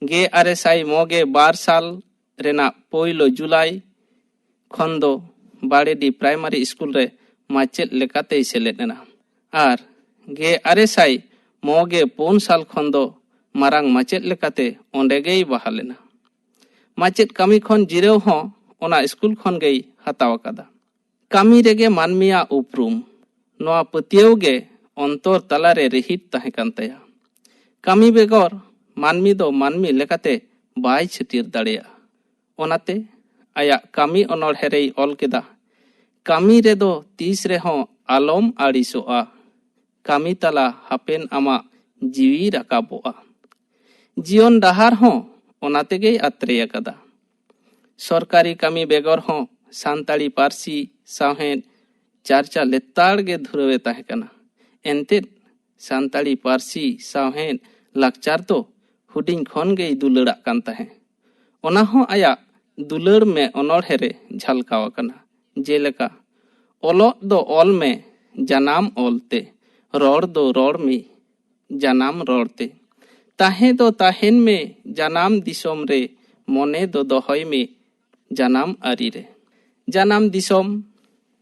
ᱜᱮᱞ ᱟᱨᱮ ᱥᱟᱭ ᱢᱚᱬᱮ ᱜᱮᱞ ᱵᱟᱨ ᱥᱟᱞ ᱨᱮᱱᱟᱜ ᱯᱳᱭᱞᱳ ᱡᱩᱞᱟᱭ ᱠᱷᱚᱱ ᱫᱚ ᱵᱟᱲᱮᱰᱤ ᱯᱨᱟᱭᱢᱟᱨᱤ ᱥᱠᱩᱞ ᱨᱮ ᱢᱟᱪᱮᱫ ᱞᱮᱠᱟᱛᱮᱭ ᱥᱮᱞᱮᱫ ᱮᱱᱟ ᱟᱨ ᱜᱮᱞ ᱟᱨᱮ ᱥᱟᱭ ᱢᱚᱬᱮ ᱜᱮᱞ ᱯᱩᱱ ᱥᱟᱞ ᱠᱷᱚᱱ ᱫᱚ ᱢᱟᱨᱟᱝ ᱢᱟᱪᱮᱫ ᱞᱮᱠᱟᱛᱮ ᱚᱸᱰᱮ ᱜᱮᱭ ᱵᱟᱦᱟᱞ ᱮᱱᱟ᱾ ᱢᱟᱪᱮᱫ ᱠᱟᱹᱢᱤ ᱠᱷᱚᱱ ᱡᱤᱨᱟᱹᱣ ᱦᱚᱸ ᱚᱱᱟ ᱥᱠᱩᱞ ᱠᱷᱚᱱ ᱜᱮᱭ ᱦᱟᱛᱟᱣ ᱟᱠᱟᱫᱟ᱾ ᱠᱟᱹᱢᱤ ᱨᱮᱜᱮ ᱢᱟᱹᱱᱢᱤᱭᱟᱜ ᱩᱯᱨᱩᱢ, ᱱᱚᱣᱟ ᱯᱟᱹᱛᱭᱟᱹᱣ ᱜᱮ ᱚᱱᱛᱚᱨ ᱛᱟᱞᱟᱨᱮ ᱨᱤᱦᱤᱴ ᱛᱟᱦᱮᱸ ᱠᱟᱱ ᱛᱟᱭᱟ᱾ ᱠᱟᱹᱢᱤ ᱵᱮᱜᱚᱨ ᱢᱟᱹᱱᱢᱤ ᱫᱚ ᱢᱟᱹᱱᱢᱤ ᱞᱮᱠᱟᱛᱮ ᱵᱟᱭ ᱪᱷᱟᱹᱴᱭᱟᱹᱨ ᱫᱟᱲᱮᱭᱟᱜᱼᱟ᱾ ᱚᱱᱟᱛᱮ ᱟᱭᱟᱜ ᱠᱟᱹᱢᱤ ᱚᱱᱚᱬᱦᱮ ᱨᱮᱭ ᱚᱞ ᱠᱮᱫᱟ, ᱠᱟᱹᱢᱤ ᱨᱮᱫᱚ ᱛᱤᱥ ᱨᱮᱦᱚᱸ ᱟᱞᱚᱢ ᱟᱹᱲᱤᱥᱚᱜᱼᱟ᱾ ᱠᱟᱹᱢᱤ ᱛᱟᱞᱟ ᱦᱟᱯᱮᱱ ᱟᱢᱟᱜ ᱡᱤᱣᱤ ᱨᱟᱠᱟᱵᱚᱜᱼᱟ᱾ ᱡᱤᱭᱚᱱ ᱰᱟᱦᱟᱨ ᱦᱚᱸ ᱚᱱᱟ ᱛᱮᱜᱮᱭ ᱟᱛᱨᱮ ᱟᱠᱟᱫᱟ᱾ ᱥᱚᱨᱠᱟᱨᱤ ᱠᱟᱹᱢᱤ ᱵᱮᱜᱚᱨ ᱦᱚᱸ ᱥᱟᱱᱛᱟᱲᱤ ᱯᱟᱹᱨᱥᱤ ᱥᱟᱶᱦᱮᱫ ᱪᱟᱨᱪᱟ ᱞᱮᱛᱟᱲ ᱜᱮ ᱫᱷᱩᱨᱟᱹᱣ ᱮ ᱛᱟᱦᱮᱸ ᱠᱟᱱᱟ᱾ ᱮᱱᱛᱮᱫ, ᱥᱟᱱᱛᱟᱲᱤ ᱯᱟᱹᱨᱥᱤ ᱥᱟᱶᱦᱮᱫ ᱞᱟᱠᱪᱟᱨ ᱫᱚ ᱦᱩᱰᱤᱧ ᱠᱷᱚᱱ ᱜᱮᱭ ᱫᱩᱞᱟᱹᱲᱟᱜ ᱠᱟᱱ ᱛᱟᱦᱮᱸ᱾ ᱚᱱᱟ ᱦᱚᱸ ᱟᱭᱟᱜ ᱫᱩᱞᱟᱹᱲ ᱢᱮ ᱚᱱᱚᱬᱦᱮ ᱨᱮ ᱡᱷᱟᱞᱠᱟᱣ ᱟᱠᱟᱱᱟ᱾ ᱡᱮᱞᱮᱠᱟ, ᱚᱞᱚᱜ ᱫᱚ ᱚᱞ ᱢᱮ ᱡᱟᱱᱟᱢ ᱚᱞ ᱛᱮ, ᱨᱚᱲ ᱫᱚ ᱨᱚᱲ ᱢᱮ ᱡᱟᱱᱟᱢ ᱨᱚᱲ ᱛᱮ, ᱛᱟᱦᱮᱸ ᱫᱚ ᱛᱟᱦᱮᱱ ᱢᱮ ᱡᱟᱱᱟᱢ ᱫᱤᱥᱚᱢ ᱨᱮ, ᱢᱚᱱᱮ ᱫᱚ ᱫᱚᱦᱚᱭ ᱢᱮ ᱡᱟᱱᱟᱢ ᱟᱹᱨᱤ ᱨᱮ᱾ ᱡᱟᱱᱟᱢ ᱫᱤᱥᱚᱢ,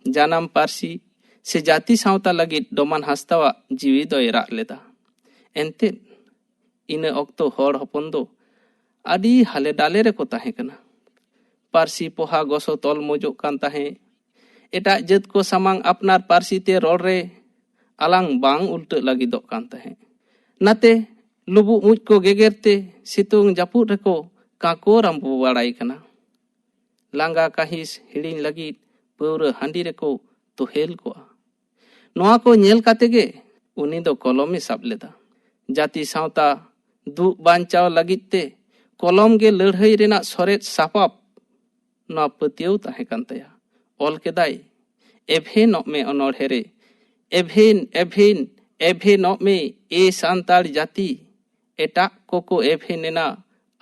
ᱡᱟᱱᱟᱢ ᱯᱟᱹᱨᱥᱤ ᱥᱮ ᱡᱟᱹᱛᱤ ᱥᱟᱶᱛᱟ ᱞᱟᱹᱜᱤᱫ ᱰᱚᱢᱟᱱ ᱦᱟᱸᱥᱫᱟᱣᱟᱜ ᱡᱤᱣᱤ ᱫᱚᱭ ᱨᱟᱜ ᱞᱮᱫᱟ᱾ ᱮᱱᱛᱮᱫ, ᱤᱱᱟᱹ ᱚᱠᱛᱚ ᱦᱚᱲ ᱦᱚᱯᱚᱱ ᱫᱚ ᱟᱹᱰᱤ ᱦᱟᱞᱮ ᱰᱟᱞᱮ ᱨᱮᱠᱚ ᱛᱟᱦᱮᱸ ᱠᱟᱱᱟ᱾ ᱯᱟᱹᱨᱥᱤ ᱯᱚᱦᱟ ᱜᱚᱥᱚ ᱛᱚᱞ ᱢᱚᱡᱚᱜ ᱠᱟᱱ ᱛᱟᱦᱮᱸ᱾ ᱮᱴᱟᱜ ᱡᱟᱹᱛ ᱠᱚ ᱥᱟᱢᱟᱝ ᱟᱯᱱᱟᱨ ᱯᱟᱹᱨᱥᱤ ᱛᱮ ᱨᱚᱲ ᱨᱮ ᱟᱞᱟᱝ ᱵᱟᱝ ᱩᱞᱴᱟᱹᱜ ᱞᱟᱹᱜᱤᱫᱚᱜ ᱠᱟᱱ ᱛᱟᱦᱮᱸ᱾ ᱱᱟᱛᱮ, ᱞᱩᱵᱩᱜ ᱢᱩᱡ ᱠᱚ ᱜᱮᱜᱮᱨ ᱛᱮ ᱥᱤᱛᱩᱝ ᱡᱟᱹᱯᱩᱫ ᱨᱮᱠᱚ ᱠᱟᱸᱠᱚ ᱨᱟᱢᱵᱚ ᱵᱟᱲᱟᱭ ᱠᱟᱱᱟ᱾ ᱞᱟᱸᱜᱟ ᱠᱟᱹᱦᱤᱥ ᱦᱤᱲᱤᱧ ᱞᱟᱹᱜᱤᱫ ᱯᱟᱹᱣᱨᱟᱹ ᱦᱟᱺᱰᱤ ᱨᱮᱠᱚ ᱛᱚᱦᱮᱞ ᱠᱚᱜᱼᱟ᱾ ᱱᱚᱣᱟ ᱠᱚ ᱧᱮᱞ ᱠᱟᱛᱮ ᱜᱮ ᱩᱱᱤ ᱫᱚ ᱠᱚᱞᱚᱢᱮ ᱥᱟᱵ ᱞᱮᱫᱟ᱾ ᱡᱟᱹᱛᱤ ᱥᱟᱶᱛᱟ ᱫᱩᱜ ᱵᱟᱧᱪᱟᱣ ᱞᱟᱹᱜᱤᱫ ᱛᱮ ᱠᱚᱞᱚᱢ ᱜᱮ ᱞᱟᱹᱲᱦᱟᱹᱭ ᱨᱮᱱᱟᱜ ᱥᱚᱨᱮᱫ ᱥᱟᱯᱟᱵ, ᱱᱚᱣᱟ ᱯᱟᱹᱛᱭᱟᱹᱣ ᱛᱟᱦᱮᱸ ᱠᱟᱱ ᱛᱟᱭᱟ᱾ ᱚᱞ ᱠᱮᱫᱟᱭ, "ᱮᱵᱷᱮᱱᱚᱜ ᱢᱮ ᱚᱱᱚᱬᱦᱮ ᱨᱮ, ᱮᱵᱷᱮᱱ, ᱮᱵᱷᱮᱱ, ᱮᱵᱷᱮᱱᱚᱜ ᱢᱮ, ᱮ ᱥᱟᱱᱛᱟᱲ ᱡᱟᱹᱛᱤ᱾ ᱮᱴᱟᱜ ᱠᱚᱠᱚ ᱮᱵᱷᱮᱱ ᱮᱱᱟ,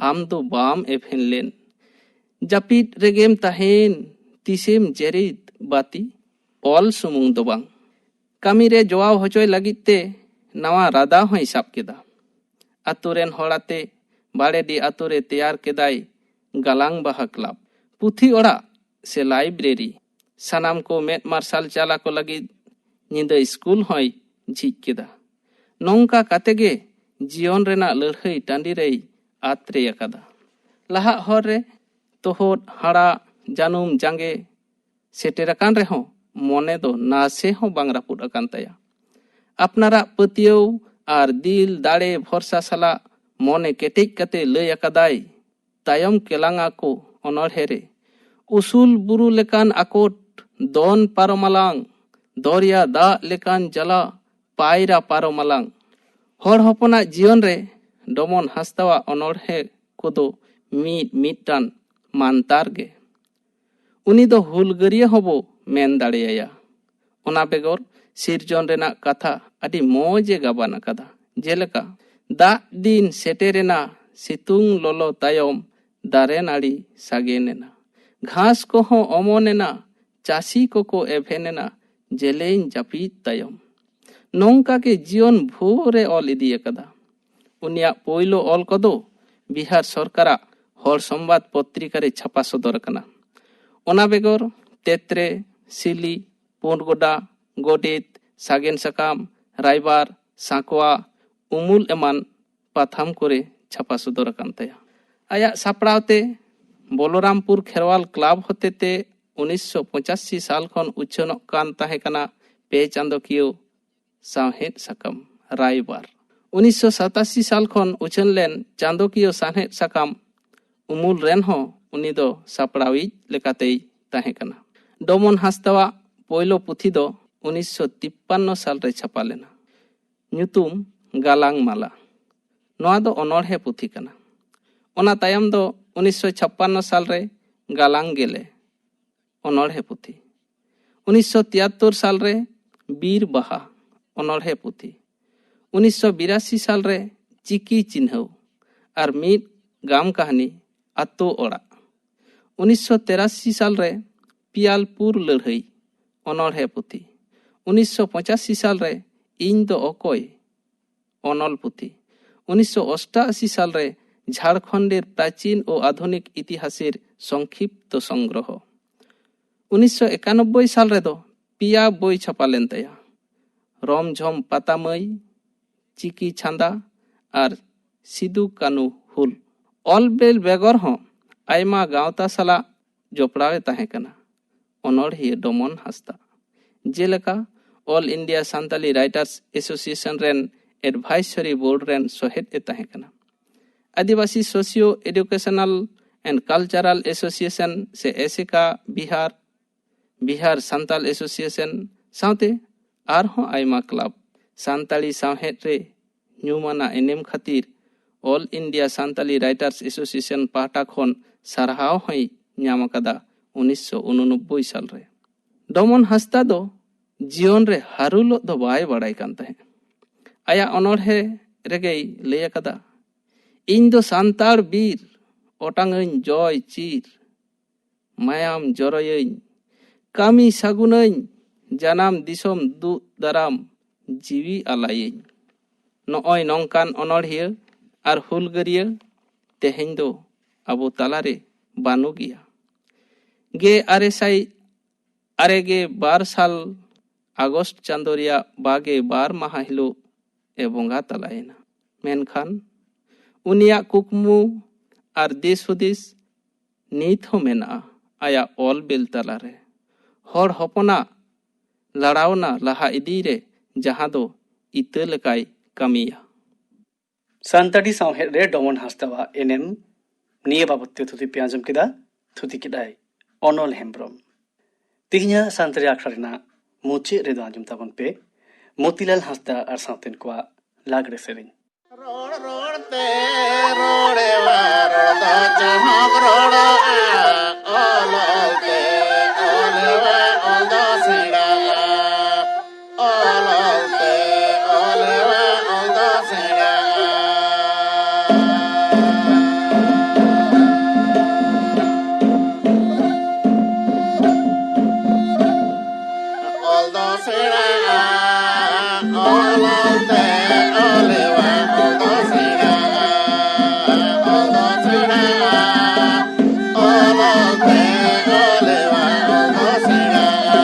ᱟᱢ ᱫᱚ ᱵᱟᱢ ᱮᱵᱷᱮᱱ ᱞᱮᱱ᱾ ᱡᱟᱹᱯᱤᱫ ᱨᱮᱜᱮᱢ ᱛᱟᱦᱮᱸᱱ, ᱛᱤᱥᱮᱢ ᱡᱮᱨᱮᱫ ᱵᱟᱹᱛᱤ?" ᱚᱞ ᱥᱩᱢᱩᱝ ᱫᱚ ᱵᱟᱝ, ᱠᱟᱹᱢᱤ ᱨᱮ ᱡᱚᱣᱟᱣ ᱦᱚᱪᱚᱭ ᱞᱟᱹᱜᱤᱫ ᱛᱮ ᱱᱟᱣᱟ ᱨᱟᱫᱟ ᱦᱚᱸᱭ ᱥᱟᱵ ᱠᱮᱫᱟ᱾ ᱟᱛᱳ ᱨᱮᱱ ᱦᱚᱲ ᱟᱛᱮ ᱵᱟᱲᱮᱰᱤ ᱟᱛᱳ ᱨᱮ ᱛᱮᱭᱟᱨ ᱠᱮᱫᱟᱭ ᱜᱟᱞᱟᱝ ᱵᱟᱦᱟ ᱠᱞᱟᱵᱽ, ᱯᱩᱛᱷᱤ ᱚᱲᱟᱜ ᱥᱮ ᱞᱟᱭᱵᱨᱮᱨᱤ᱾ ᱥᱟᱱᱟᱢ ᱠᱚ ᱢᱮᱫ ᱢᱟᱨᱥᱟᱞ ᱪᱟᱞᱟ ᱠᱚ ᱞᱟᱹᱜᱤᱫ ᱧᱤᱫᱟᱹ ᱥᱠᱩᱞ ᱦᱚᱸᱭ ᱡᱷᱤᱡ ᱠᱮᱫᱟ᱾ ᱱᱚᱝᱠᱟ ᱠᱟᱛᱮ ᱜᱮ ᱡᱤᱭᱚᱱ ᱨᱮᱱᱟᱜ ᱞᱟᱹᱲᱦᱟᱹᱭ ᱴᱟᱺᱰᱤ ᱨᱮᱭ ᱟᱛᱨᱮ ᱟᱠᱟᱫᱟ᱾ ᱞᱟᱦᱟᱜ ᱦᱚᱨ ᱨᱮ ᱛᱚᱦᱚᱫ, ᱦᱟᱲᱟᱜ, ᱡᱟᱹᱱᱩᱢ ᱡᱟᱸᱜᱮ ᱥᱮᱴᱮᱨ ᱟᱠᱟᱱ ᱨᱮᱦᱚᱸ ᱢᱚᱱᱮ ᱫᱚ ᱱᱟᱥᱮ ᱦᱚᱸ ᱵᱟᱝ ᱨᱟᱹᱯᱩᱫ ᱟᱠᱟᱱ ᱛᱟᱭᱟ᱾ ᱟᱯᱱᱟᱨᱟᱜ ᱯᱟᱹᱛᱭᱟᱹᱣ ᱟᱨ ᱫᱤᱞ ᱫᱟᱲᱮ ᱵᱷᱚᱨᱥᱟ ᱥᱟᱞᱟᱜ ᱢᱚᱱᱮ ᱠᱮᱴᱮᱡ ᱠᱟᱛᱮ ᱞᱟᱹᱭ ᱟᱠᱟᱫᱟᱭ, ᱛᱟᱭᱚᱢ ᱠᱮᱞᱟᱝᱟ ᱠᱚ ᱚᱱᱚᱬᱦᱮ ᱨᱮ, "ᱩᱥᱩᱞ ᱵᱩᱨᱩ ᱞᱮᱠᱟᱱ ᱟᱠᱚᱴ, ᱫᱚᱱ ᱯᱟᱨᱚᱢᱟᱞᱟᱝ, ᱫᱚᱨᱭᱟ ᱫᱟᱜ ᱞᱮᱠᱟᱱ ᱡᱟᱞᱟ, ᱯᱟᱭᱨᱟ ᱯᱟᱨᱚᱢᱟᱞᱟᱝ᱾ ᱦᱚᱲ ᱦᱚᱯᱚᱱᱟᱜ ᱡᱤᱭᱚᱱ ᱨᱮ ᱰᱚᱢᱚᱱ ᱦᱟᱸᱥᱫᱟᱣᱟᱜ ᱚᱱᱚᱬᱦᱮ ᱠᱚᱫᱚ ᱢᱤᱫ ᱢᱤᱫᱴᱟᱝ ᱢᱟᱱᱛᱟᱨ ᱜᱮ᱾ ᱩᱱᱤ ᱫᱚ ᱦᱩᱞᱜᱟᱹᱨᱤᱭᱟᱹ ᱦᱚᱸᱵᱚ ᱢᱮᱱ ᱫᱟᱲᱮᱭᱟᱭᱟ᱾ ᱚᱱᱟ ᱵᱮᱜᱚᱨ ᱥᱤᱨᱡᱚᱱ ᱨᱮᱱᱟᱜ ᱠᱟᱛᱷᱟ ᱟᱹᱰᱤ ᱢᱚᱡᱽ ᱮ ᱜᱟᱵᱟᱱ ᱟᱠᱟᱫᱟ᱾ ᱡᱮᱞᱮᱠᱟ, ᱫᱟᱜ ᱫᱤᱱ ᱥᱮᱴᱮᱨᱮᱱᱟ, ᱥᱤᱛᱩᱝ ᱞᱚᱞᱚ ᱛᱟᱭᱚᱢ ᱫᱟᱨᱮ ᱱᱟᱹᱲᱤ ᱥᱟᱜᱮᱱ ᱮᱱᱟ, ᱜᱷᱟᱥ ᱠᱚᱦᱚᱸ ᱚᱢᱚᱱ ᱮᱱᱟ, ᱪᱟᱹᱥᱤ ᱠᱚᱠᱚ ᱮᱵᱷᱮᱱ ᱮᱱᱟ ᱡᱮᱞᱮᱧ ᱡᱟᱹᱯᱤᱫ ᱛᱟᱭᱚᱢ᱾ ᱱᱚᱝᱠᱟ ᱜᱮ ᱡᱤᱭᱚᱱ ᱵᱷᱳᱨ ᱮ ᱚᱞ ᱤᱫᱤ ᱟᱠᱟᱫᱟ᱾ ᱩᱱᱤᱭᱟᱜ ᱯᱳᱭᱞᱳ ᱚᱞ ᱠᱚᱫᱚ ᱵᱤᱦᱟᱨ ᱥᱚᱨᱠᱟᱨᱟᱜ ᱦᱚᱲ ᱥᱚᱢᱵᱟᱫ ᱯᱚᱛᱨᱤᱠᱟ ᱨᱮ ᱪᱷᱟᱯᱟ ᱥᱚᱫᱚᱨ ᱟᱠᱟᱱᱟ᱾ ᱚᱱᱟ ᱵᱮᱜᱚᱨ ᱛᱮᱛᱨᱮ, ᱥᱤᱞᱤ, ᱯᱩᱸᱰ ᱜᱚᱰᱟ, ᱜᱚᱰᱮᱛ, ᱥᱟᱜᱮᱱ ᱥᱟᱠᱟᱢ, ᱨᱟᱭᱵᱟᱨ, ᱥᱟᱸᱠᱣᱟ, ᱩᱢᱩᱞ ᱮᱢᱟᱱ ᱯᱟᱛᱷᱟᱢ ᱠᱚᱨᱮ ᱪᱷᱟᱯᱟ ᱥᱚᱫᱚᱨ ᱟᱠᱟᱱ ᱛᱟᱭᱟ᱾ ᱟᱭᱟᱜ ᱥᱟᱯᱲᱟᱣ ᱛᱮ ᱵᱚᱞᱚᱨᱟᱢᱯᱩᱨ ᱠᱷᱮᱨᱣᱟᱞ ᱠᱞᱟᱵᱽ ᱦᱚᱛᱮᱛᱮ ᱩᱱᱤᱥᱥᱚ ᱯᱚᱸᱪᱟᱥᱤ ᱥᱟᱞ ᱠᱷᱚᱱ ᱩᱪᱷᱟᱹᱱᱚᱜ ᱠᱟᱱ ᱛᱟᱦᱮᱸ ᱠᱟᱱᱟ ᱯᱮ ᱪᱟᱸᱫᱚᱠᱤᱭᱟᱹ ᱥᱟᱶᱦᱮᱫ ᱥᱟᱠᱟᱢ ᱨᱟᱭᱵᱟᱨ᱾ ᱩᱱᱤᱥᱥᱚ ᱥᱟᱛᱟᱥᱤ ᱥᱟᱞ ᱠᱷᱚᱱ ᱩᱪᱷᱟᱹᱱ ᱞᱮᱱ ᱪᱟᱸᱫᱚᱠᱤᱭᱟᱹ ᱥᱟᱶᱦᱮᱫ ᱥᱟᱠᱟᱢ ᱩᱢᱩᱞ ᱨᱮᱱ ᱦᱚᱸ ᱩᱱᱤ ᱫᱚ ᱥᱟᱯᱲᱟᱣᱤᱡ ᱞᱮᱠᱟᱛᱮᱭ ᱛᱟᱦᱮᱸ ᱠᱟᱱᱟ᱾ ᱰᱚᱢᱚᱱ ᱦᱟᱸᱥᱫᱟᱣᱟᱜ ᱯᱳᱭᱞᱳ ᱯᱩᱛᱷᱤ ᱫᱚ ᱩᱱᱤᱥᱥᱚ ᱛᱤᱯᱯᱟᱱᱱᱚ ᱥᱟᱞ ᱨᱮ ᱪᱷᱟᱯᱟ ᱞᱮᱱᱟ᱾ ᱧᱩᱛᱩᱢ ᱜᱟᱞᱟᱝ ᱢᱟᱞᱟ᱾ ᱱᱚᱣᱟ ᱫᱚ ᱚᱱᱚᱬᱦᱮ ᱯᱩᱛᱷᱤ ᱠᱟᱱᱟ᱾ ᱚᱱᱟ ᱛᱟᱭᱚᱢ ᱫᱚ ᱩᱱᱤᱥᱥᱚ ᱪᱷᱟᱯᱯᱟᱱᱱᱚ ᱥᱟᱞ ᱨᱮ ᱜᱟᱞᱟᱝ ᱜᱮᱞᱮ ᱚᱱᱚᱬᱦᱮ ᱯᱩᱛᱷᱤ, ᱩᱱᱤᱥᱥᱚ ᱛᱤᱭᱟᱛᱛᱳᱨ ᱥᱟᱞ ᱨᱮ ᱵᱤᱨ ᱵᱟᱦᱟ ᱚᱱᱚᱬᱦᱮ ᱯᱩᱛᱷᱤ, ᱩᱱᱤᱥᱥᱚ ᱵᱤᱨᱟᱥᱤ ᱥᱟᱞ ᱨᱮ ᱪᱤᱠᱤ ᱪᱤᱱᱦᱟᱹᱣ ᱟᱨ ᱢᱤᱫ ᱜᱟᱢ ᱠᱟᱹᱦᱱᱤ ᱟᱛᱳ ᱚᱲᱟᱜ, ᱩᱱᱤᱥᱥᱚ ᱛᱮᱨᱟᱥᱤ ᱥᱟᱞ ᱨᱮ ᱯᱤᱭᱟᱞᱯᱩᱨ ᱞᱟᱹᱲᱦᱟᱹᱭ ᱚᱱᱚᱬᱦᱮ ᱯᱩᱛᱷᱤ, ᱩᱱᱤᱥᱥᱚ ᱯᱚᱸᱪᱟᱥᱤ ᱥᱟᱞ ᱨᱮ ᱤᱧ ᱫᱚ ᱚᱠᱚᱭ ᱚᱱᱚᱞ ᱯᱩᱛᱷᱤ, ᱩᱱᱤᱥᱥᱚ ᱚᱥᱴᱟᱥᱤ ᱥᱟᱞ ᱨᱮ ᱡᱷᱟᱲᱠᱷᱚᱸᱰᱮᱨ ᱯᱨᱟᱪᱤᱱ ᱳ ᱟᱫᱷᱩᱱᱤᱠ ᱤᱛᱤᱦᱟᱥᱮᱨ ᱥᱚᱝᱠᱷᱤᱯᱛᱚ ᱥᱚᱝᱜᱨᱚᱦᱚ, ᱩᱱᱤᱥᱥᱚ ᱮᱠᱟᱱᱚᱵᱵᱳᱭ ᱥᱟᱞ ᱨᱮᱫᱚ ᱯᱮᱭᱟ ᱵᱳᱭ ᱪᱷᱟᱯᱟ ᱞᱮᱱ ᱛᱟᱭᱟ, ᱨᱚᱢᱡᱷᱚᱢ ᱯᱟᱛᱟᱢᱟᱹᱭ, ᱪᱤᱠᱤ ᱪᱷᱟᱸᱫᱟ ᱟᱨ ᱥᱤᱫᱩ ᱠᱟᱹᱱᱩ ᱦᱩᱞ᱾ ᱚᱞ ᱵᱮᱞ ᱵᱮᱜᱚᱨ ᱦᱚᱸ ᱟᱭᱢᱟ ᱜᱟᱶᱛᱟ ᱥᱟᱞᱟᱜ ᱡᱚᱯᱲᱟᱣ ᱮ ᱛᱟᱦᱮᱸ ᱠᱟᱱᱟ ᱚᱱᱚᱬᱦᱤᱭᱟᱹ ᱰᱚᱢᱚᱱ ᱦᱟᱸᱥᱫᱟ᱾ ᱡᱮᱞᱮᱠᱟ, All India Santali Writers Association ᱨᱮᱱ advisory board ᱨᱮᱱ ᱥᱚᱦᱮᱫ ᱮ ᱛᱟᱦᱮᱸ ᱠᱟᱱᱟ᱾ ᱟᱹᱫᱤᱵᱟᱹᱥᱤ Socio Educational and Cultural Association ᱥᱮ ᱮᱥᱮᱠᱟ ᱵᱤᱦᱟᱨ, ᱵᱤᱦᱟᱨ ᱥᱟᱱᱛᱟᱞ ᱮᱥᱳᱥᱤᱭᱮᱥᱚᱱ ᱥᱟᱶᱛᱮ ᱟᱨᱦᱚᱸ ᱟᱭᱢᱟ ᱠᱞᱟᱵᱽ ᱥᱟᱱᱛᱟᱲᱤ ᱥᱟᱶᱦᱮᱫ ᱨᱮ ᱧᱩᱢᱟᱱᱟᱜ ᱮᱱᱮᱢ ᱠᱷᱟᱹᱛᱤᱨ All India Santali Writers Association ᱯᱟᱦᱴᱟ ᱠᱷᱚᱱ ᱥᱟᱨᱦᱟᱣ ᱦᱚᱸᱭ ᱧᱟᱢ ᱟᱠᱟᱫᱟ ᱩᱱᱤᱥᱥᱚ ᱩᱱᱩᱱᱚᱵᱵᱳᱭ ᱥᱟᱞ ᱨᱮ᱾ ᱰᱚᱢᱚᱱ ᱦᱟᱸᱥᱫᱟ ᱫᱚ ᱡᱤᱭᱚᱱ ᱨᱮ ᱦᱟᱹᱨᱩᱞᱚᱜ ᱫᱚ ᱵᱟᱭ ᱵᱟᱲᱟᱭ ᱠᱟᱱ ᱛᱟᱦᱮᱸᱫ᱾ ᱟᱭᱟᱜ ᱚᱱᱚᱬᱦᱮ ᱨᱮᱜᱮᱭ ᱞᱟᱹᱭ ᱟᱠᱟᱫᱟ, "ᱤᱧ ᱫᱚ ᱥᱟᱱᱛᱟᱲ ᱵᱤᱨ, ᱚᱴᱟᱝᱟᱹᱧ ᱡᱚᱭ ᱪᱤᱨ, ᱢᱟᱭᱟᱢ ᱡᱚᱨᱚᱭᱟᱹᱧ, ᱠᱟᱹᱢᱤ ᱥᱟᱹᱜᱩᱱᱟᱹᱧ, ᱡᱟᱱᱟᱢ ᱫᱤᱥᱚᱢ ᱫᱩᱜ ᱫᱟᱨᱟᱢ, ᱡᱤᱣᱤ ᱟᱞᱟᱭᱟᱹᱧ᱾" ᱱᱚᱜᱼᱚᱭ ᱱᱚᱝᱠᱟᱱ ᱚᱱᱚᱬᱦᱤᱭᱟᱹ ᱟᱨ ᱦᱩᱞᱜᱟᱹᱨᱤᱭᱟᱹ ᱛᱮᱦᱮᱧ ᱫᱚ ᱟᱵᱚ ᱛᱟᱞᱟᱨᱮ ᱵᱟᱹᱱᱩᱜ ᱜᱮᱭᱟ᱾ ᱜᱮ ᱟᱨᱮ ᱥᱟᱭ ᱟᱨᱮ ᱜᱮ ᱵᱟᱨ ᱥᱟᱞ ᱟᱜᱚᱥᱴ ᱪᱟᱸᱫᱳ ᱨᱮᱭᱟᱜ ᱵᱟᱜᱮ ᱵᱟᱨ ᱢᱟᱦᱟ ᱦᱤᱞᱳᱜ ᱮ ᱵᱚᱸᱜᱟ ᱛᱟᱞᱟᱭᱮᱱᱟ᱾ ᱢᱮᱱᱠᱷᱟᱱ ᱩᱱᱤᱭᱟᱜ ᱠᱩᱠᱢᱩ ᱟᱨ ᱫᱤᱥ ᱦᱩᱫᱤᱥ ᱱᱤᱛ ᱦᱚᱸ ᱢᱮᱱᱟᱜᱼᱟ ᱟᱭᱟᱜ ᱚᱞ ᱵᱤᱞ ᱛᱟᱞᱟᱨᱮ᱾ ᱦᱚᱲ ᱦᱚᱯᱚᱱᱟᱜ ᱞᱟᱲᱟᱣᱱᱟ ᱞᱟᱦᱟ ᱤᱫᱤᱭ ᱨᱮ ᱡᱟᱦᱟᱸ ᱫᱚ ᱤᱛᱟᱹ ᱞᱮᱠᱟᱭ ᱠᱟᱹᱢᱤᱭᱟ᱾ ᱥᱟᱱᱛᱟᱲᱤ ᱥᱟᱶᱦᱮᱫ ᱨᱮ ᱰᱚᱢᱚᱱ ᱦᱟᱸᱥᱫᱟᱣᱟᱜ ᱮᱱᱮᱢ ᱱᱤᱭᱟᱹ ᱵᱟᱵᱚᱛ ᱛᱮ ᱛᱷᱩᱛᱤ ᱯᱮ ᱟᱸᱡᱚᱢ ᱠᱮᱫᱟ᱾ ᱛᱷᱩᱛᱤ ᱠᱮᱫᱟᱭ ᱚᱱᱚᱞ ᱦᱮᱢᱵᱨᱚᱢ᱾ ᱛᱮᱦᱮᱧᱟᱜ ᱥᱟᱱᱛᱟᱲᱤ ᱟᱠᱷᱲᱟ ᱨᱮᱱᱟᱜ ᱢᱩᱪᱟᱹᱫ ᱨᱮᱫᱚ ᱟᱸᱡᱚᱢ ᱛᱟᱵᱚᱱ ᱯᱮ ᱢᱚᱛᱤᱞᱟᱞ ᱦᱟᱸᱥᱫᱟ ᱟᱨ ᱥᱟᱶᱛᱮᱱ ᱠᱚᱣᱟᱜ ᱞᱟᱜᱽᱲᱮ ᱥᱮᱨᱮᱧ᱾ ᱨᱚᱲ ᱨᱚᱲ ᱛᱮ ᱨᱚᱲᱮᱣᱟ, ᱨᱚᱲ ᱫᱚ ᱪᱚᱦᱚᱸᱜ ᱨᱚᱲᱚᱜᱼᱟ᱾ ᱚᱞ ᱚᱞ ᱛᱮ ᱚᱞᱮᱣᱟ, ᱚᱞ ᱫᱚ ᱥᱮᱬᱟᱜᱼᱟ᱾ ᱚᱞ ᱚᱞ ᱛᱮ ᱚᱞᱮᱣᱟ, ᱚᱞ ᱫᱚ ᱥᱮᱬᱟᱜᱼᱟ᱾ ᱚᱞ ᱫᱚ ᱥᱮᱬᱟᱜᱼᱟ, ᱚᱞ ᱚᱞ ᱛᱮ ᱚᱞᱮᱣᱟ, ᱚᱞ ᱫᱚ ᱥᱮᱬᱟᱜᱼᱟ, ᱚᱞ ᱫᱚ ᱥᱮᱬᱟᱜᱼᱟ, ᱚᱞ ᱚᱞ ᱛᱮ ᱚᱞᱮᱣᱟ, ᱚᱞ ᱫᱚ ᱥᱮᱬᱟᱜᱼᱟ᱾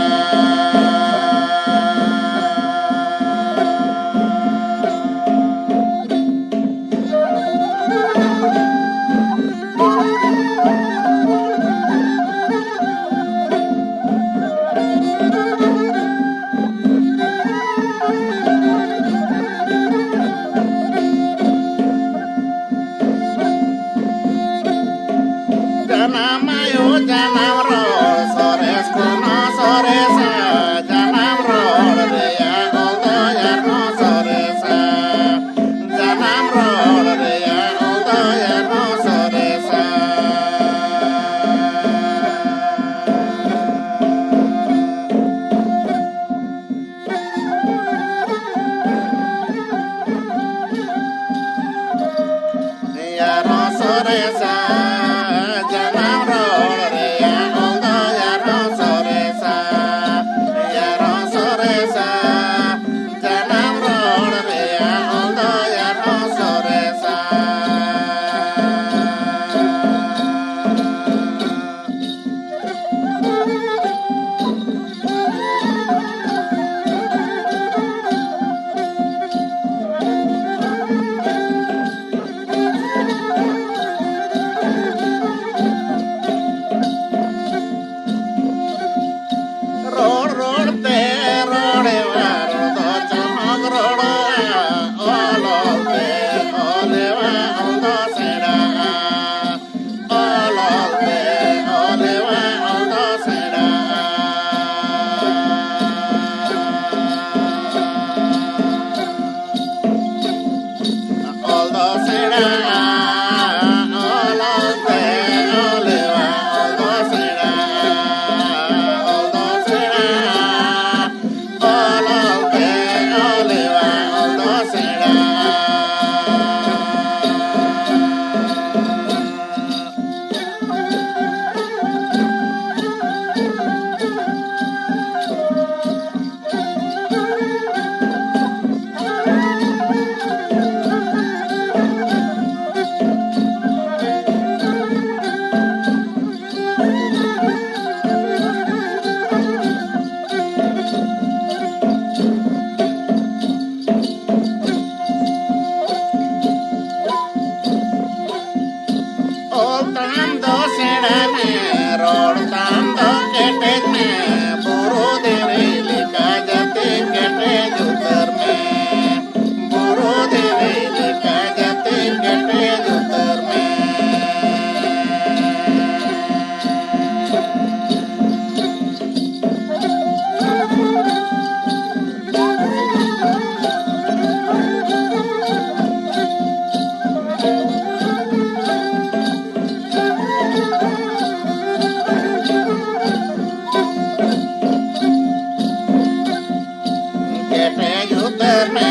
ᱢᱮ,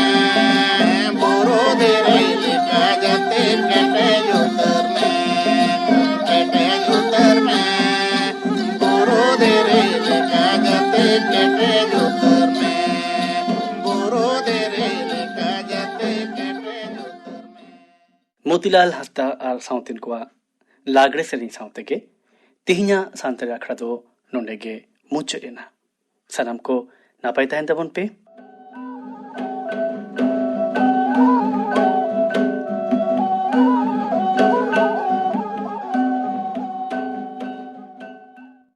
ᱵᱩᱨᱩ ᱫᱷᱤᱨᱤ ᱞᱮᱠᱟ ᱡᱟᱹᱛᱤ ᱠᱮᱴᱮᱡ ᱩᱛᱟᱹᱨ ᱢᱮ, ᱠᱮᱴᱮᱡ ᱩᱛᱟᱹᱨ ᱢᱮ, ᱵᱩᱨᱩ ᱫᱷᱤᱨᱤ ᱞᱮᱠᱟ ᱡᱟᱹᱛᱤ ᱠᱮᱴᱮᱡ ᱩᱛᱟᱹᱨ ᱢᱮ, ᱵᱩᱨᱩ ᱫᱷᱤᱨᱤ ᱞᱮᱠᱟ ᱡᱟᱹᱛᱤ ᱠᱮᱴᱮᱡ ᱩᱛᱟᱹᱨ ᱢᱮ᱾ ᱢᱚᱛᱤᱞᱟᱞ ᱦᱟᱸᱥᱫᱟ ᱟᱨ ᱥᱟᱶᱛᱮᱱ ᱠᱚᱣᱟᱜ ᱞᱟᱜᱽᱲᱮ ᱥᱮᱨᱮᱧ ᱥᱟᱶ ᱛᱮᱜᱮ ᱛᱮᱦᱮᱧᱟᱜ ᱥᱟᱱᱛᱟᱲᱤ ᱟᱠᱷᱲᱟ ᱫᱚ ᱱᱚᱰᱮ ᱜᱮ ᱢᱩᱪᱟᱹᱫ ᱮᱱᱟ᱾ ᱥᱟᱱᱟᱢ ᱠᱚ ᱱᱟᱯᱟᱭ ᱛᱟᱦᱮᱱ ᱛᱟᱵᱚᱱ ᱯᱮ᱾